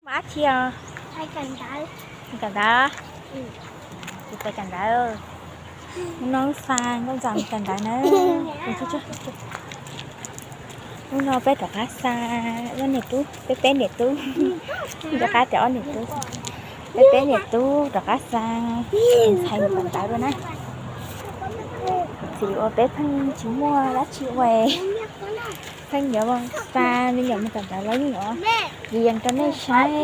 Mus dab tsi os? Kawm ntawv. Kuv pais kawm ntawv. Hnub no wb xa nkauj ntxawm mus kawm ntawv na. Hnub no peb rov qab xa ob niam tub, peb peb niam tub, rov qab tias ob niam tub, peb peb niam tub rov qab xa ntxhais mus kawm ntawv dua na. Txiv uas peb pheej tsis muaj dab tsi ua, pheej yuav xa me nyuam mus kawm ntawv los yeej yuav yees rau nej saib,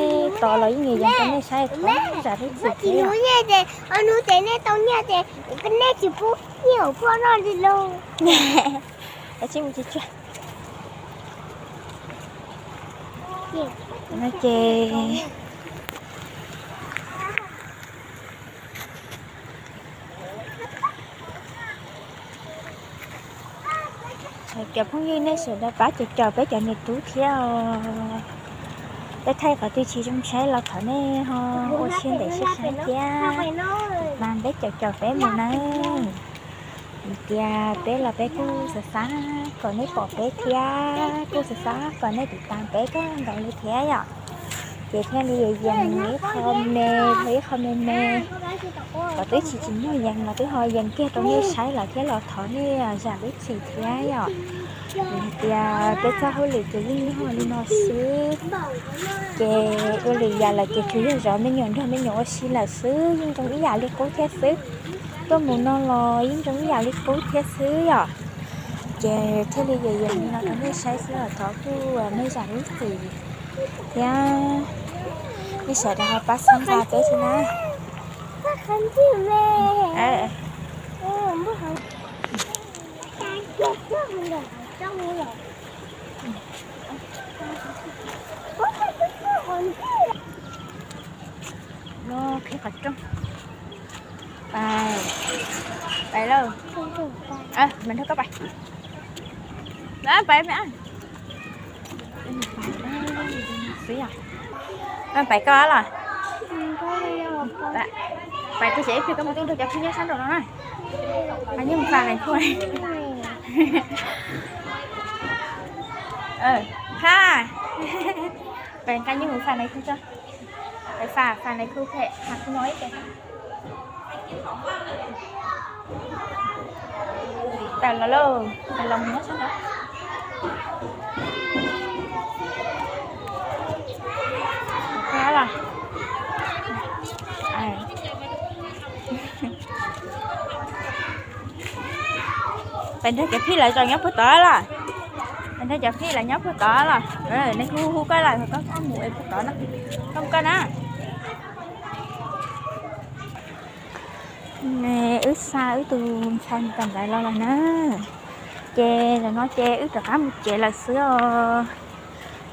tos los yeej yees rau nej saib, thov zam lub txim thiab. No ces cov phooj ywg nej sawv daws pab caum caum peb cov niam tub thiab os. Peb thaij qhov twg tsis zoo saib los thov nej ho ua siab ntev siab saib thiab, mas peb caum caum peb mus nawb. Vim tias peb los peb kuj xav xav kom nej pom peb thiab, kuj xav xav kom nej tiv tas peb kawg nkaus li thiab yom. Ces thiaj li yees ib qho me, ib qho me me, kom twb tsis tsim nyog yees los twb ho yees kiag rau nej saib lawm thiab los thov nej zam lub txim thiab yom. Vim hais tias peb txoj hauj lwm ces yeej yog li no xwb. Ces ua lwm yam lawm ces tsuas yog zov me nyuam nrog me nyuam ua si lawm xwb, yeej zoo ib yam li qub thiab xwb. Tuaj mus no los yeej zoo ib yam li qub thiab xwb yom. Ces thiaj li yees yees li no rau nej saib xwb os, thov kuj nej zam lub txim thiab nej sawv daws ho pab xab nqa peb thiab na. Qhib qhov rooj. Pais, pais lauj. Mas nrog koj pais. Pais, pais koj los. Pais tag ces ib pliag koj mus tuaj nrog cov khib nyob sab nraum no na. Nqa nyiaj mus fas nais khu. Ha. Pais nqa nyiaj mus fas nais khu tso. Pais fas, fas nais khu phem, fas khu no ib pliag. Tawm los lauj, los mus nyob sab nraud. Pais nrog cov phij lawv tseem nyob puag tod los? Pais nrog cov phij lawv nyob puag tod los? Nais khu hu koj lawm, koj mus puag tod na. Koj mus koj na. Wb xa wb tus ntxhais mus kawm ntawv los lawm na. Ces zaum no ces wb rov qab mus tsev lawm xwb os.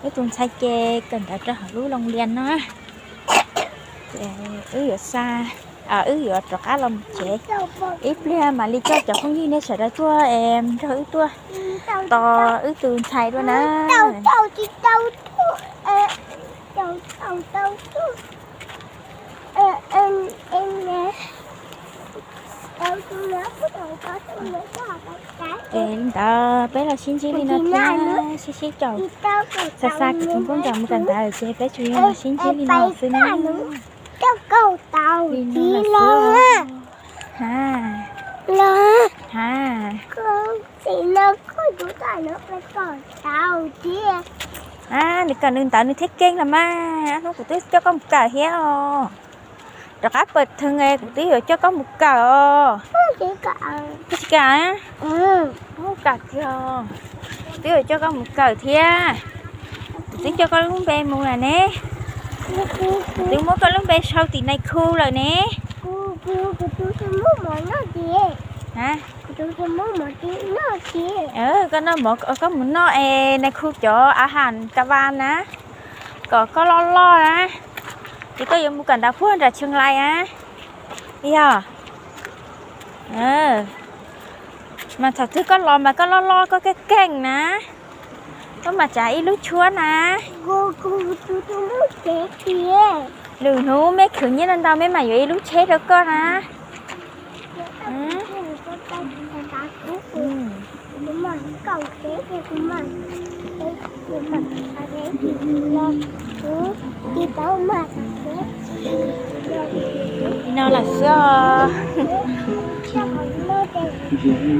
Wb tus ntxhais ces kawm ntawv rau hauv lub loos lias no. Ces wb yuav xa, wb yuav rov qab los mus tsev. Ib pliag mam li coj cov phooj ywg nej sawv daws tuaj es nrog wb tuaj tos wb tus ntxhais dua na. Es li ntawd peb los sib ntsib li no thiab, sib sib caum, xa xa kuv tus nkauj nraug mus kawm ntawv ces peb tsuas yog los sib ntsib li no xwb na. Li no lawm xwb. Ha, ha. Nws kawm nws ntawv nws thiaj keej los mas, hnub kuv twb coj koj mus kawm thiab os. Rov qab pawg theev kuv twb yuav coj koj mus kawm os. Koj tsis kam? Kawm tiag, kuv twb yuav coj koj mus kawm thiab. Kuv twb coj koj lub npe mus lawm ne. Kuv twb muab koj lub npe sau tim nais khu lawm ne. Koj noj mov, koj mus noj es nais khu cov a has ka va na, kom koj loj loj na, ces koj yuav mus kawm ntawv puag nram Tsheej Lais na. Yog, mas thaum twg koj los mas koj loj loj koj keej keej na, koj mam tsav ib lub tshuab na. Lwm hnub mej khwv nyiaj ntau ntau mej mam yuav ib lub tsheb rau koj na. Li no lawm xwb os.